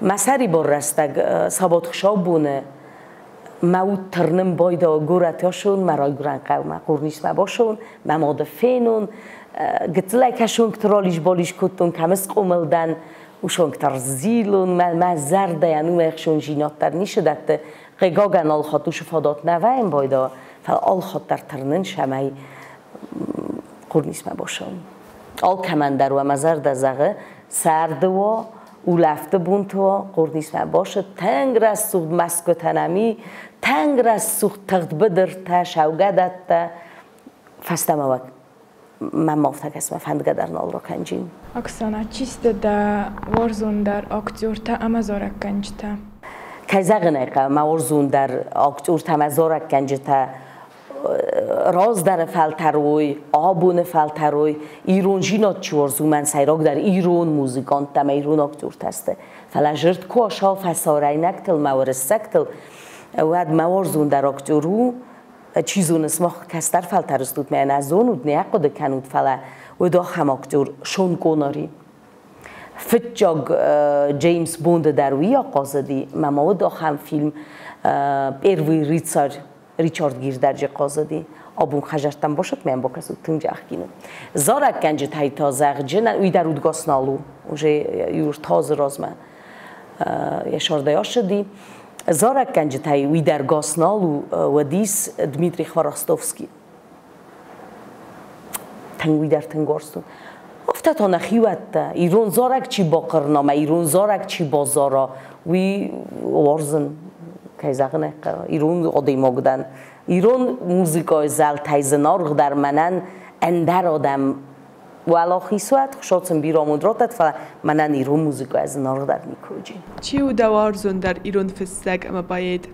Мӕ сӕрибар рӕстӕг сабат хуыцаубоны мӕ уд тырнын байдауы горӕты ацӕуын, мӕ райгуырӕн хъӕумӕ Хъорнисмӕ бацӕуын, мӕ мады фенон, гыццылӕй кӕсонгты ралис-балис кодтон, кӕм схъомыл дӕн, усонгты ӕрзилон, мӕ зӕрдӕйӕн уымӕй ӕхсондзинад дӕр ницы дӕтты. Хъыгагӕн, алхатт уыцы фадат нӕ вӕййын байдауы, фӕлӕ алхатт дӕр тырнын, цӕмӕй Хъорнисмӕ бацӕуын. Алкӕмӕн дӕр уӕ мӕ зӕрдӕ зӕгъы, сӕрды уа, улӕфты бонты уа, Хъорнисмӕ бацыд, тынг рӕсугъд мӕсгуытӕ нӕм и, тынг рӕсугъд тыгъд быдыртӕ, саугӕдӕттӕ. Фӕстӕмӕ уӕ мӕм афтӕ кӕсы, мӕ фӕндгӕ дӕр нал ракӕнджин. Оксана, чи сты дӕ уарзондӕр актертӕ ӕмӕ зарӕггӕнджытӕ? Кӕй зӕгъын ӕй хъӕуы, мӕ уарзондӕр актертӕ ӕмӕ зарӕггӕнджытӕ раздӕры фӕлтӕр уой, абоны фӕлтӕр уой, ирон зинад чи уарзы, уымӕн сӕйрагдӕр ирон музыканттӕ ӕмӕ ирон актертӕ сты. Фӕлӕ зырд куы асау фӕсарӕйнӕгтыл мӕ уырыссӕгтыл, уӕд мӕ уарзондӕр актер у, чи зоны, сымах кӕстӕр фӕлтӕр стут, мӕ нӕ зонут, нӕ хъуыды кӕнут, фӕлӕ уыд ахӕм актер Шон Коннери. Фыццаг Джеймс Бонды дӕр уый ахъазыди, мӕ ма уыд ахӕм фильм «Первый рыцарь» Ричард Гирдӕрджы хъазыди. Абон хӕдзӕрттӕм башыт мӕм бакӕсут тынг ахгин у. Зарӕггӕнджытӕй та зӕгъджынӕн уый дӕр удгас нал у, уже иу ӕртӕ размӕ йӕ сӕрдӕй ацыди. Зарӕггӕнджытӕй уый дӕр гас нал у, уӕдис Дмитрий Хворостовский. Тынг уый дӕр тынг уарзтон. Афтӕ та нӕхиуӕттӕ, ирон зарӕг чи бахъырна мӕ ирон зарӕг чи базара, уый уарзын, кӕй зӕгъын ӕй хъӕуы, ирон адӕймаг дӕн. Ирон музыкӕйы зӕлтӕй зынаргъдӕр мӕнӕн ӕндӕр адӕм уӕлахиз уӕд, Хуыцау сын бирӕ амонд раттӕд, фӕлӕ мӕнӕн ирон музыкӕйӕ зынаргъдӕр никуы уыди. Чи у дӕ уарзондӕр ирон фыссӕг ӕмӕ поэт?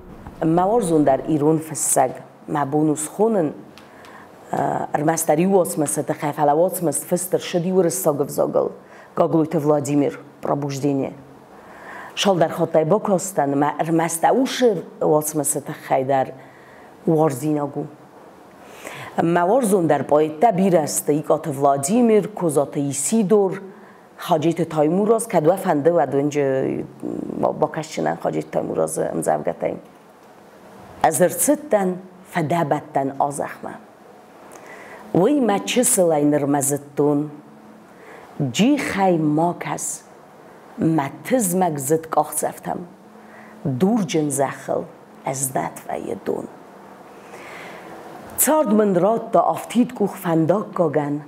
Мӕ уарзондӕр ирон фыссӕг мӕ бон у схонын ӕрмӕстдӕр иу уацмысы тыххӕй, фӕлӕ уацмыс фыст ӕрцыди уырыссаг ӕвзагыл. Гаглойты Владимир «Пробуждение». Цалдӕр хаттӕй бакастӕн, ӕмӕ ӕрмӕст уыцы уацмысы тыххӕй дӕр уарзинаг у. Мӕ уарзондӕр поэттӕ бирӕ сты: Икъаты Владимир, Козаты Исидор, Хаджиты Таймураз. Кӕд уӕ фӕнды, уӕд уынджы бакӕсджынӕн Хаджиты Таймуразы ӕмдзӕвгӕтӕй. Ӕз ӕрцыдтӕн фӕдӕбӕттӕн азӕхмӕ. Уый мӕ чысылӕй нырмӕ зыдтон. Джихӕй ма кӕс, мӕ тызмӕг зыд къахдзӕфтӕм. Дурджын зӕххыл ӕзнӕт вӕййы дон. Цард мын радта афтидкъух фӕндаггагӕн,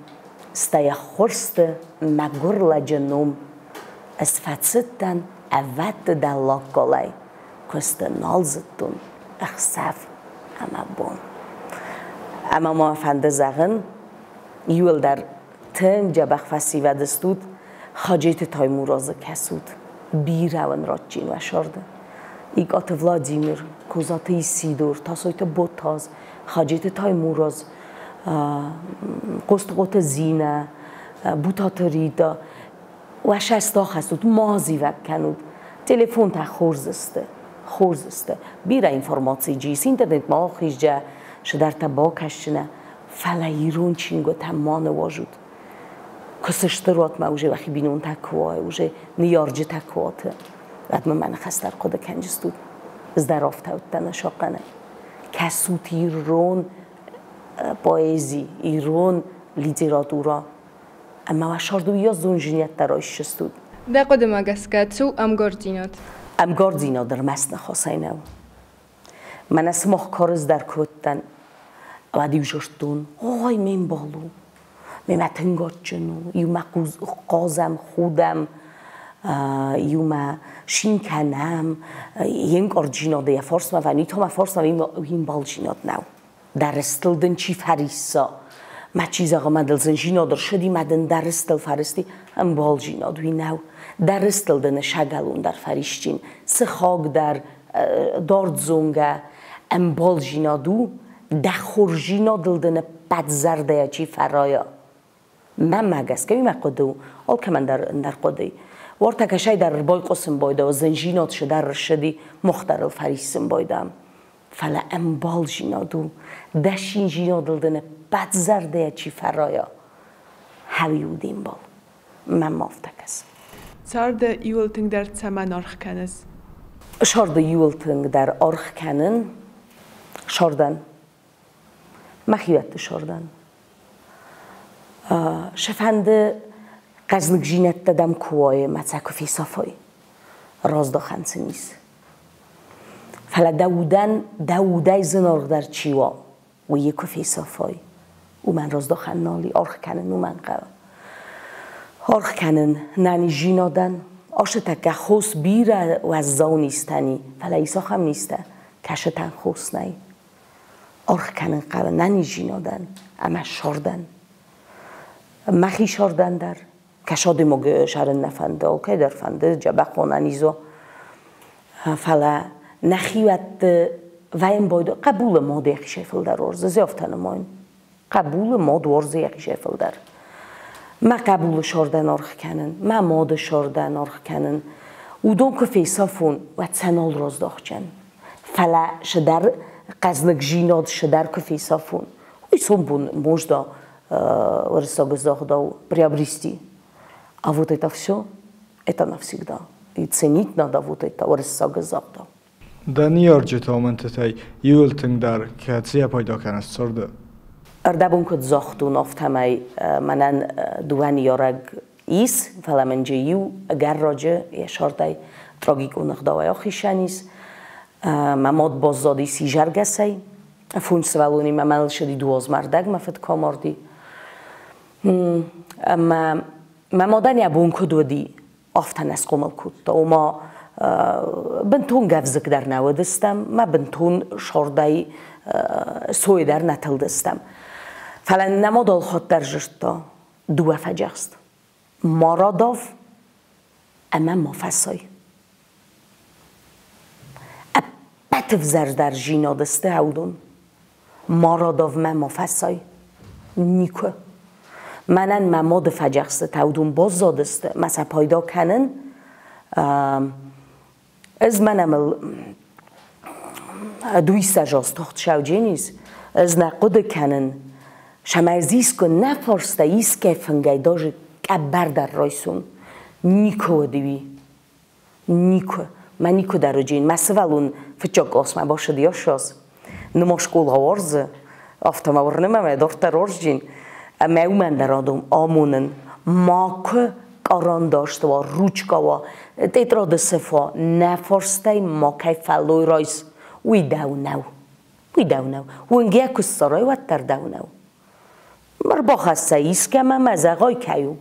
стӕй ӕххуырсты мӕгуыр лӕджы ном. Ӕз фӕцыдтӕн ӕвӕдты дӕллаггалӕй, куысты нал зыдтон ӕхсӕв ӕмӕ бон. Ӕмӕ ма фӕнды зӕгъын, иуылдӕр тынг дзӕбӕх фӕсивӕд стут, Хаджеты Таймуразы кӕсут, бирӕ уын радджын уӕ сӕрды. Икъаты Владимир, Козаты Исидор, Тасойты Ботаз, Хаджеты Таймураз, Хъостыхъоты Зинӕ, Бутаты Рита. Уӕ сӕст ахӕссут, ма зивӕг кӕнут. Телефонтӕ хорз сты, хорз сты. Бирӕ информаци ис, интернетмӕ ахизджӕ, цыдӕртӕ бакӕсджынӕ, фӕлӕ ирон чингуытӕ ма ныуазут. Куы сыстыр уат мӕ уже уӕхи бинонтӕ куы уай, уже ныййарджытӕ куы уат, уӕд мӕ мӕ ныхӕстӕ ӕрхъуыды кӕнджыстут. Здӕр афтӕ уыдтӕн сахъхъӕнӕй. Кӕсут ирон поэзи, ирон литературӕ ӕмӕ уӕ сӕрды уыйас зондзинӕдтӕ райсдзыстут. Дӕ хъуыдымӕ гӕсгӕ, цы у ӕмгардзинад? Ӕмгардзинад ӕрмӕст ныхасӕй нӕу. Мӕнӕ сымах карздӕр куы уыдтӕн, уӕд-иу зыдтон, ой, ме мбал у, мемӕ тынг адджын у, иумӕ хъазӕм, худӕм, иумӕ цин кӕнӕм, йе нкъарддзинады йӕ фарсмӕ вӕййы, та мӕ фарсмӕ уый ӕмбалдзинад нӕу. Дӕ рыстыл дын чи фӕрисса, мӕ чи зӕгъы, мӕ дыл зынзинад ӕрцыди, мӕ дын дӕ рыстыл фӕрысти, ӕмбалдзинад уый нӕу. Дӕ рыстыл дын сӕгӕлон дӕр фӕрисджын, сыхаг дӕр дард зонгӕ ӕмбалдзинад у, дӕ хорздзинадыл дын ӕппӕт зӕрдӕйӕ чи фӕрайа. Мӕнмӕ гӕсгӕ уый мӕ хъуыды у, алкӕмӕн дӕр ӕндӕр хъуыды. Уӕртӕ кӕсӕй дӕр ӕрбайхъусын байдӕ, зынзинад цыдӕр ӕрцыди, мах дӕр ыл фӕриссын байдӕм. Фӕлӕ ӕмбалдзинад у, дӕ циндзинадыл дын ӕппӕт зӕрдӕйӕ чи фӕрайа, хӕуи у де мбал. Мӕнмӕ афтӕ кӕсы. Царды иууыл тынгдӕр цӕмӕн аргъ кӕныс? Царды иууыл тынгдӕр аргъ кӕнын сӕрдӕн. Мӕхиуӕтты сӕрдӕн. Сӕ фӕнды хъӕзныгдзинӕдтӕ дӕм куы уой ӕмӕ сӕ куы фесафой, раздахӕн сын ис. Фӕлӕ дӕ удӕн дӕ удӕй зынаргъдӕр чи уа, уый куы фесафай, уымӕн раздахӕн нал и, аргъ кӕнын уымӕн хъӕуы. Аргъ кӕнын нӕниздзинадӕн, ацы тӕккӕ хос бирӕ уӕззау низтӕн и, фӕлӕ ис ахӕм низтӕ, кӕцытӕн хос нӕй. Аргъ кӕнын хъӕуы нӕниздзинадӕн ӕмӕ сӕрдӕн. Мӕхи сӕрдӕн дӕр. Кӕс адӕймаг сӕрын нӕ фӕнды, алкӕй дӕр фӕнды, дзӕбӕх ӕнӕниз уа. Фӕлӕ нӕхиуӕтты вӕййын байдо хъӕбулы мад йӕхицӕй фылдӕр уарзы, ӕз афтӕ нымайын. Хъӕбулы мад уарзы йӕхицӕй фылдӕр. Мӕ хъӕбулы сӕрдӕн аргъ кӕнын, мӕ мады сӕрдӕн аргъ кӕнын. Уыдон куы фесафон, уӕд сӕ нал раздахджӕн. Фӕлӕ цыдӕр хъӕзныгдзинад цыдӕр куы фесафон, уый сомбон можно уырыссаг загъдау приобрести. А вот это все, это навсегда. И ценить надо вот это уырыссаг загъдау. Дӕ ныййарджыты амындтытӕй иууыл тынгдӕр кӕцыйӕ пайда кӕныс царды? Ӕрдӕбон куыд загътон, афтӕмӕй мӕнӕн дыууӕ ныййарӕг ис, фӕлӕ мын джы иу ӕгӕр раджы йӕ сӕрдӕй трагикон ӕгъдауӕй ахицӕн ис. Мӕ мад баззадис изӕргӕсӕй. Фондз сывӕллонимӕ мӕ ссыди дыууӕ ӕрдӕг мӕ фыд куы амарди. Ӕмӕ мӕ мадӕн йӕ бон куыд уыди, афтӕ нӕ схъомыл кодта. Ома бынтон гӕвзыкк дӕр нӕ уыдыстӕм, мӕ бынтон сӕрдӕй сой дӕр нӕ тылдыстӕм. Фӕлӕ нӕ мад алхатт дӕр зыдта дыууӕ фӕдзӕхст. Ма радав ӕмӕ ма фӕсай. Ӕппӕт ӕвзӕрдӕр зинад сты уыдон. Ма радав мӕ ма фӕсай. Никуы. Мӕнӕн мӕ мады фӕдзӕхстытӕ уыдон баззадысты, мӕ сӕ пайда кӕнын. Ӕз мӕнӕ мыл дуиссӕз тохт саудженис, ӕз нӕ хъуыды кӕнын, цӕмӕй искуы нӕ фарста искӕй фынгӕй даже къӕбӕр дӕр райсон. Никуы уыди. Никуы. Мӕ никуы дӕр уыди. Мӕ сывӕллон фыццаг къласмӕ бацыди ӕссӕдз. Ныма скъола уарзы, афтӕ мӕ уырны мӕ дарддӕр уарзджын. Ӕмӕ уымӕн дӕр адӕм амонын, макуы къарандасты уа, ручка уа, тетрады сыф уа, нӕ фарстӕй макӕй фӕллой райс. Уый дӕу нӕу. Уый дӕу нӕу. Уынгӕ куы ссарай, уӕддӕр дӕу нӕу. Ӕрбахӕсса искӕмӕ мӕ зӕгъай кӕй у.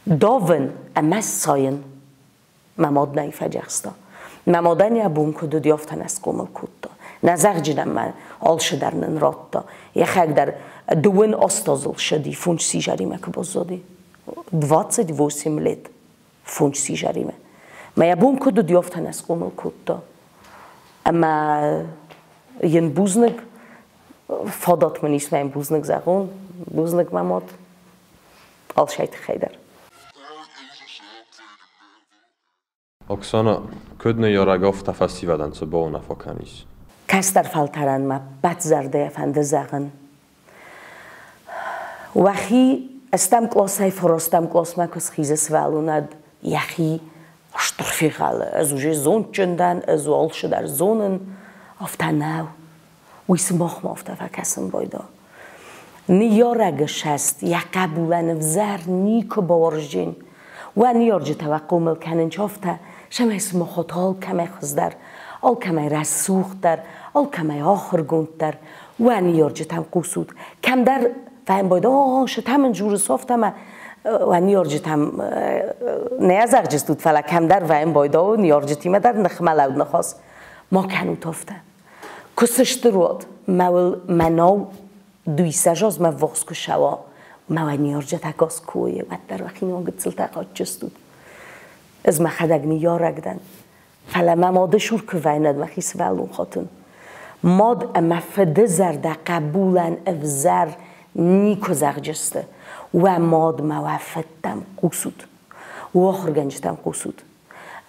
Давын ӕмӕ сайын мӕ мад нӕ фӕдзӕхста. Мӕ мадӕн йӕ бон куыд уыди, афтӕ нӕ схъомыл кодта. Нӕ зӕгъджынӕн мӕ алцыдӕр нын радта. Йӕхӕг дӕр дыууын астазыл ссыди, фондз сизӕримӕ куы баззади. 28 лет фондз сизӕримӕ. Мӕ йӕ бон куыд уыди, афтӕ нӕ схъомыл кодта. Ӕмӕ йын бузныг, фадат мын ис, мӕ йын бузныг зӕгъон, бузныг мӕ мад, алцӕй тыххӕй дӕр. Оксана, куыд ныййарӕг афтӕ фӕсивӕдӕн цы бауынаффӕ кӕнис? Кӕстӕр фӕлтӕрӕн мӕ ппӕт зӕрдӕйӕ фӕнды зӕгъын. Уӕхи ӕстӕм къласӕй фарастӕм къласмӕ куы схизы сывӕллонад, йӕхи стыр фехӕлы. Ӕз уже зондджын дӕн, ӕз алцыдӕр зонын. Афтӕ нӕу. Уый сымахмӕ афтӕ фӕкӕсын байдаа. Ныййарӕгы сӕст йӕ хъӕбулӕн ӕвзӕр никуы бауарзджын. Уӕ ныййарджытӕ уӕ хъомыл кӕнынц афтӕ, цӕмӕй сымахот алкӕмӕй хуыздӕр, алкӕмӕй рӕсугъддӕр, алкӕмӕй ахуыргонддӕр. Уӕ ныййарджытӕм хъусут. Кӕмдӕр фӕмбайд, о, цы мын дзурыс афтӕ мӕ уӕ ныййарджытӕм нӕ зӕгъджыстут, фӕлӕ кӕмдӕр фӕмбайд, о, ныййарджытимӕ дӕр ныхмӕлӕуд ныхас. Ма кӕнут афтӕ. Куы сыстыр уат, мӕ уыл мӕнау дуиссӕз азмӕ ввахс куы ссӕуа, мӕ уӕ ныййарджытӕ гас куы уой, уӕддӕр уӕхи гыццылтӕ хъаджджыстут. Ӕз мӕхӕдӕг ныййарӕг дӕн. Фӕлӕ мӕ мады сур куы вӕйнӕд мӕхи сывӕллон хатын. Мад ӕмӕ фыды зӕрдӕ хъӕбулӕн ӕвзӕр никуы зӕгъджысты. Уӕ мадмӕ, уӕ фыдтӕм хъусут. Уӕ ахуыргӕнджытӕм хъусут.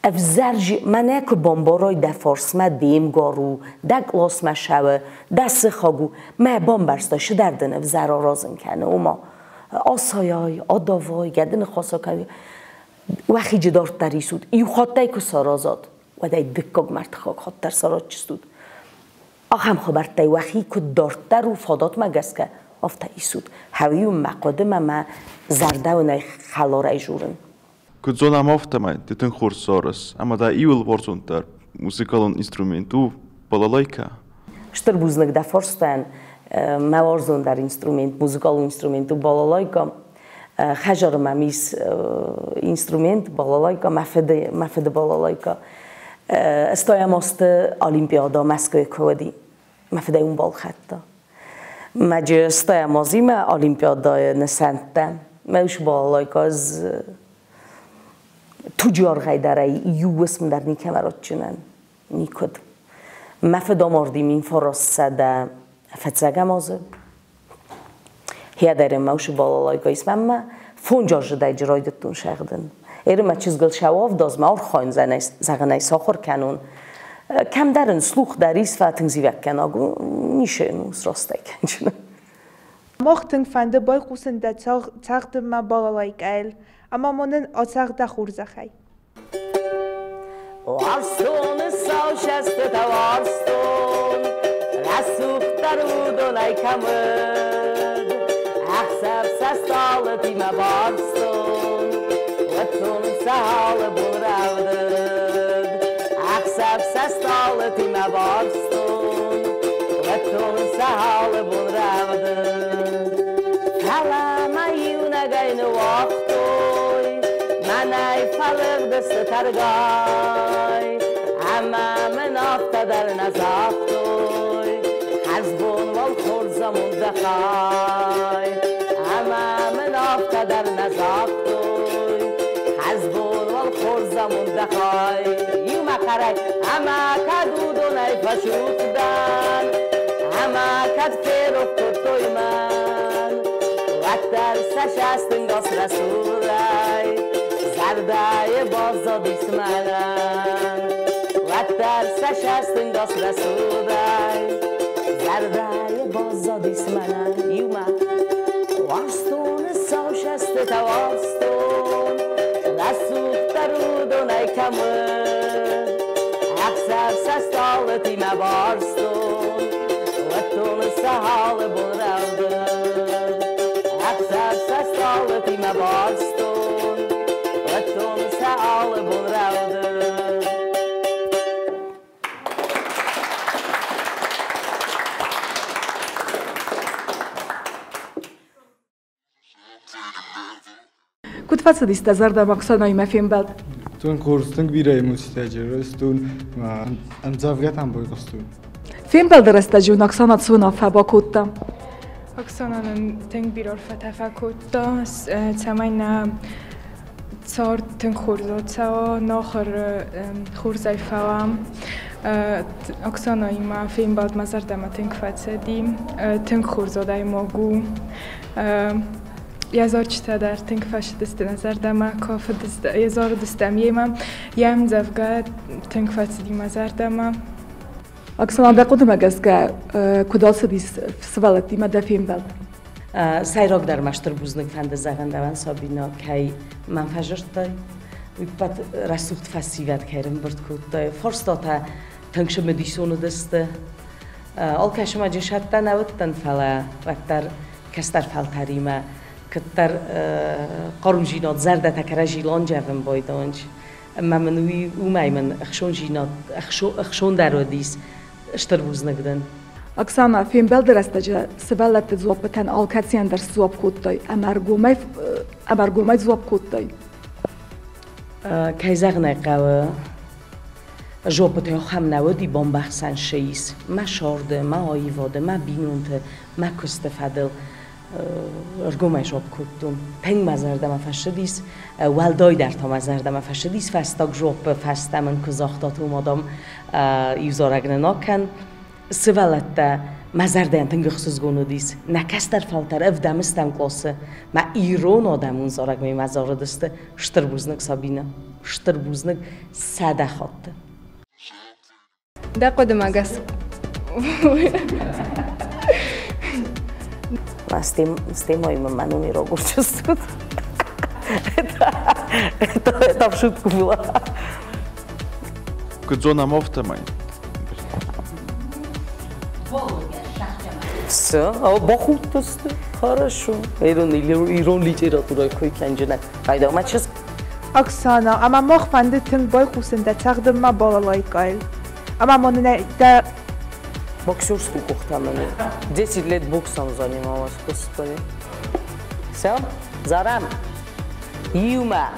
Ӕвзӕр мӕнӕ куы бамбарай дӕ фарсмӕ де мгар у, дӕ къласмӕ сӕуы, дӕ сыхаг у, мӕ бамбӕрста, цыдӕр дын ӕвзӕр аразын кӕны, ома асайай, адавай, гӕды ныхас акӕнай. Уӕхиджы дарддӕр исут. Иу хаттӕй куы саразат, уӕд ӕй дыккаг мӕрдтыхаг хатт дӕр саразджыстут. Ахӕм хабӕрттӕй уӕхи куыд дарддӕр у фадатмӕ гӕсгӕ, афтӕ исут. Хӕуи-иу мӕ хъуыдымӕ мӕ зӕрдӕ уын ӕй хӕларӕй журын. Куыд зонӕм, афтӕмӕй ды тынг хорз зарыс ӕмӕ дӕ иуыл уарзонддӕр музыкалон инструмент у балалайкӕ. Стыр бузныг дӕ фарстӕн. Мӕ уарзондӕр инструмент, музыкалон инструмент у балалайка. Хӕдзары мӕм ис инструмент балалайка, мӕ фыды балалайка. Стайӕм азты Олимпиада Мӕскуыйы куы уыди, мӕ фыдӕй уым балхӕдта. Мӕджы стайӕм азимӕ Олимпиадайы нысӕнттӕ. Мӕ ус балалайка ӕз туджы аргъӕй дӕр ӕй иу уысм дӕр никӕмӕ ратджынӕн. Никуыд. Мӕ фыд амарди 1900 фӕццӕгӕм азы. Хиӕдӕрӕн мӕ усы балалайка ис мӕнмӕ. Фондз азы райдыдтон сӕгъдын. Эры мӕ чызгыл сӕуавдаз, мӕ архайын зӕгъын ӕй сахуыр кӕнон. Кӕмдӕр ын слух дӕр ис, фӕлӕ тынг зивӕггӕнаг у, ницы йын у срастӕй кӕнджын. Мах тынг фӕнды байхъусын дӕ цагъдмӕ балалайкӕйыл, ӕмӕ ма нын ацӕгъ дӕ хорзӕхӕй. Уарзтоны сау сӕстытӕ уарзтон, рӕсугъддӕр уыдонӕй кӕм уыд. Ӕхсӕв сӕ стъалытимӕ барстон, уыдтон сӕ алы бон рӕвдыд. Ӕхсӕв сӕ стъалытимӕ барстон, уыдтон сӕ алы бон рӕвдыд. Фӕлӕ мӕ иунӕгӕй ныууагътой, мӕнӕй фӕлыгъдысты тӕргай. Ӕмӕ мын афтӕ дӕр нӕ загътой, хӕрзбон уал хорз амонд дӕ хай. Ӕмӕ мын афтӕ дӕр нӕ загътой, хӕрзбон уал хорз амонд дӕ хай. Иумӕ хъӕрӕй, ӕмӕ кӕд уыдонӕй фӕсух дӕн, ӕмӕ кӕд ферох кодтой мӕн, уӕддӕр сӕ сӕстынгас рӕсугъдӕй зӕрдӕйы баззадис мӕнӕн. Уӕддӕр сӕ цӕстӕнгас рӕсугъдӕй зӕрдӕйы баззадис мӕнӕн иумӕ. Уарзтоны сау цӕстытӕ уарзтон, рӕсугъддӕр уыдонӕй кӕм уыд. Ӕхсӕв сӕ стъалытимӕ барстон, уӕдтоны сӕ алы бон рӕвдыд. Ӕхсӕв сӕ стъалытимӕ барстон, уӕдтоны сӕ алы бон рӕвдыд. Куыд фӕцыдис дӕ зӕрдӕмӕ Оксанаимӕ фембӕлд? Тынг хорз, тынг бирӕ эмоцитӕ райстон, ӕмдзӕвгӕтӕм байхъуыстон. Фембӕлды рӕстӕджы уын Оксана цы уынаффӕ бакодта? Оксана нын тынг бирӕ арфӕтӕ фӕкодта, цӕмӕй нӕ цард тынг хорз ацӕуа, нӕ ахуыр хорзӕй фӕуа. Оксанаимӕ фембӕлд мӕ зӕрдӕмӕ тынг фӕцыди, тынг хорз адӕймаг у. Йӕ зарджытӕ дӕр тынг фӕцыдысты нӕ зӕрдӕмӕ, кафыдысты, зарыдыстӕм йемӕ. Йӕ ӕмдзӕвгӕ тынг фӕцыди мӕ зӕрдӕмӕ. Оксана, дӕ хъуыдымӕ гӕсгӕ, куыд ацыдис сывӕллӕттимӕ дӕ фембӕлд? Сӕйрагдӕр ма стыр бузныг фӕнды зӕгъын дӕуӕн, Сабина, кӕй мӕм фӕзырдтай, уый ӕппӕт рӕсугъд фӕсивӕд кӕй ӕрӕмбырд кодтай. Фарстатӕ тынг цымыдисон уыдысты. Алкӕсымӕджы сӕттӕ нӕ уыдтӕн, фӕлӕ уӕддӕр кӕстӕр фӕлтӕримӕ куыддӕр хъарумдзинад зӕрдӕтӕ кӕрӕдзи лонджӕвын байдонч. Ӕмӕ мын уый уымӕй мын ӕхсондзинад ӕхсондӕр уыдис, стыр бузныг дын. Оксана, фембӕлды рӕстӕджы сывӕллӕтты дзуаппытӕн алкӕцыйӕн дӕр сдзуапп кодтай ӕмӕ ӕргомӕй дзуапп кодтай? Кӕй зӕгъын ӕй хъӕуы, жопытӕ ахӕм нӕ уыди, бамбӕхсӕн сӕ ис. Мӕ сӕрды, мӕ аивады, мӕ бинонты, мӕ куысты фӕдыл ӕргомӕй жопп кодтон. Тынг мӕ зӕрдӕмӕ фӕцыдис, уӕлдайдӕр та мӕ зӕрдӕмӕ фӕцыдис фӕстаг жоппы фӕстӕ мын куы загътат, уым адӕм иу зарӕг нын акӕн. Сывӕллӕттӕ мӕ зӕрдӕйӕн тынг ӕхсызгон уыдис. Нӕ кӕстӕр фӕлтӕр ӕвдӕм стӕм къласы мӕ ирон адӕмон зарӕг мемӕ зарыдысты. Стыр бузныг, Сабина, стыр бузныг 100 хатты. Дӕ хъуыдымӕ гӕсгӕ С темой мӕ не рогурчествует. Это в шутку было. Куыд зонӕм, афтӕмӕй. Все, бахудтысты. Хорошо. Ирон литературӕйы кой кӕнджынӕ. Пайда чызг. Оксана, ӕмӕ мах фӕнды тынг байхъусын дӕ цӕгъдынмӕ балалайкӕйыл. Ӕмӕ ма нын дӕ Боксерскую къухтӕ мын. 10 лет боксом занималась, господи. Все, зарӕм. Иумӕ.